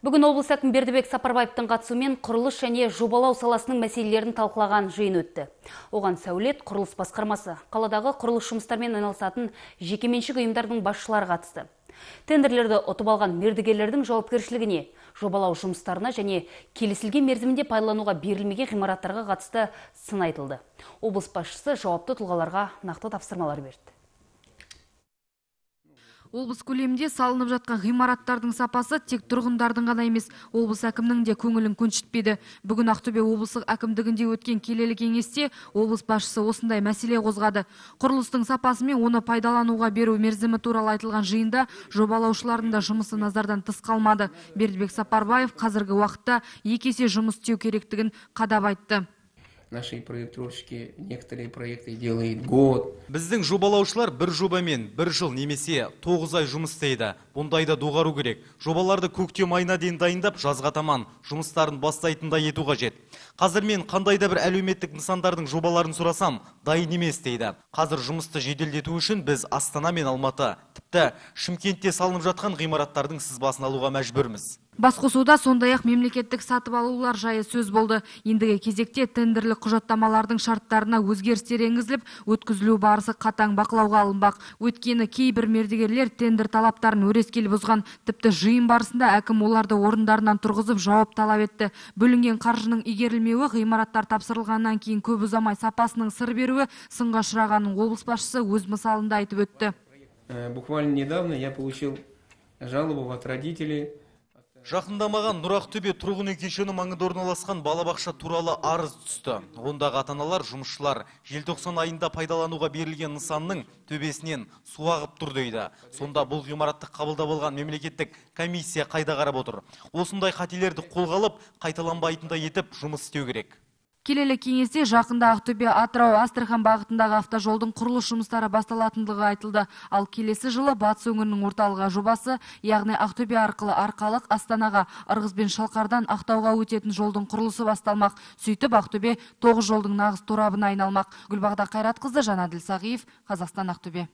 Бүгін облыс әкімі Бердібек Сапарбаевтың қатысуымен құрылыс және жобалау саласының мәселелерін талқылаған жиын өтті. Оған сәулет, құрылыс басқармасы, қаладағы құрылыс жұмыстарымен айналысатын жекеменшік ұйымдардың басшылары қатысты. Тендерлерді ұтып алған мердігерлердің жауапкершілігіне, жобалау жұмыстарына және келісілген мерзімінде пайдалануға берілмеген ғимараттарға қатысты сын айтылды. Облыс басшысы жауапты тұлғаларға нақты тапсырмалар берді. Облыс көлемінде салынып жатқан ғимараттардың сапасы тек тұрғындардың ғана емес, облыс әкімінің де көңілін көншітпеді. Бүгін Ақтөбе облыстық әкімдігінде өткен келелі кеңесте облыс басшысы осындай мәселе қозғады. Құрылыстың сапасы мен оны пайдалануға беру мерзімі туралы айтылған жиында жобалаушылардың да жұмысы назардан тыс қалмады. Бердібек Сапарбаев қазіргі уақытта екі есе жұмыс істеу керектігін қадап айтты. Наши проектировщики некоторые проекты делают год. Біздің жобалаушылар бір жобамен бір жыл немесе 9 ай жұмыс істейді. Бұндайды доғару керек. Жобаларды көктем айына дейін дайындап, жазға таман жұмыстарын бастайтындай ету қажет. Қазір мен қандай да бір әлеуметтік нысандардың жобаларын сұрасам, дайын емес дейді. Қазір жұмысты жеделдету үшін біз Астана мен Алматы, тіпті Шымкентте салынып жатқан ғимараттардың сызбасын алуға мәжбүрміз. Басқосуда сондай-ақ мемлекеттік сатып алулар жайы сөз болды. Ендігі кезекте тендерлік құжаттамалардың шарттарына өзгерістер енгізіліп, өткізілу барысы қатаң бақылауға алынбақ. Өйткені кейбір мердігерлер тендер талаптарын өрескел бұзған. Тіпті жиын барысында әкім оларды орындарынан тұрғызып жауап талап етті. Бөлінген қаржының игерілмеуі, ғимараттар тапсырылғаннан кейін көп ұзамай сапасының сыр беруі сынға ұшырағанын облыс басшысы өз мысалында айтып өтті. Буквально недавно я получил жалобу от родителей. Жақында маған Нұр Ақтөбе тұрғын үй кешені маңында орналасқан балабақша туралы арыз түсті. Ондағы ата-аналар, жұмысшылар желтоқсан айында пайдалануға берілген нысанның төбесінен су ағып тұр дейді. Сонда бұл ғимаратты қабылдап алған мемлекеттік комиссия қайда қарап отыр? Осындай қателерді қолға алып, қайталанбайтындай етіп жұмыс істеу керек. Келелі кеңесте жақында Ақтөбе, Атырау, Астрахан бағытындағы автожолдың құрылыс жұмыстары басталатындығы айтылды. Ал келесі жылы Батыс өңірінің орталығы жобасы, яғни Ақтөбе арқылы Арқалық Астанаға, Ырғыз бен Шалқардан Ақтауға өтетін жолдың құрылысы басталмақ. Сөйтіп Ақтөбе 9 жолдың нағыз торабына айналмақ. Гүлбағда Қайратқызы, Жанәділ Сағиев, Қазақстан, Ақтөбе.